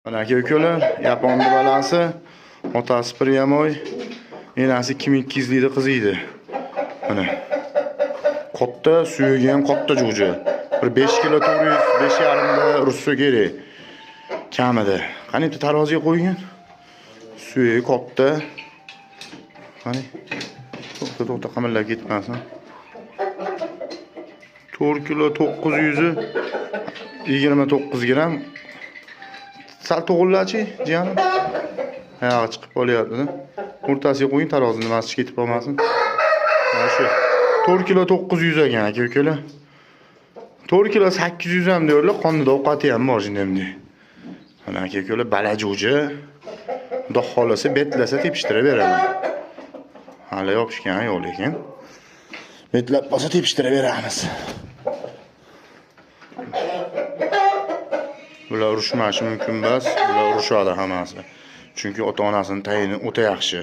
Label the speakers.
Speaker 1: Mana, aka ukalar, yaponni balasi, otasi прямой, enasi 2200 lik qizi edi. Mana. Katta, suyagi ham katta jo'ja. Bir 5 kilo 400, 5,5 da ursa kerak. Kamida. Qani, bitta taroziga qo'ygin. Suyagi katta. Qani. To'xta, to'xta, qimillab ketmasin. 4 kilo 929 gramm. Sal to'g'rilachi, jiyanim. Oyog'i chiqib qolyapti. O'rtasiga qo'ying tarozini, nimasi ketib qolmasin. Mana shu. 4 kilo 900 ekan, aka ukalar. 4 kilo 800 ham diyorlar, qonida ovqati ham bor shundaymi. Mana, aka ukalar, bala jo'ja. Xudo xohlasa, betlasa tepishtirib beraman. Hali yopishgan yo'q lekin. Betlab bo'lsa tepishtirib beramiz. Bular urushmashi mumkin emas, bular urushadi hammasi. Chunki ota-onasini tayini o'ta yaxshi.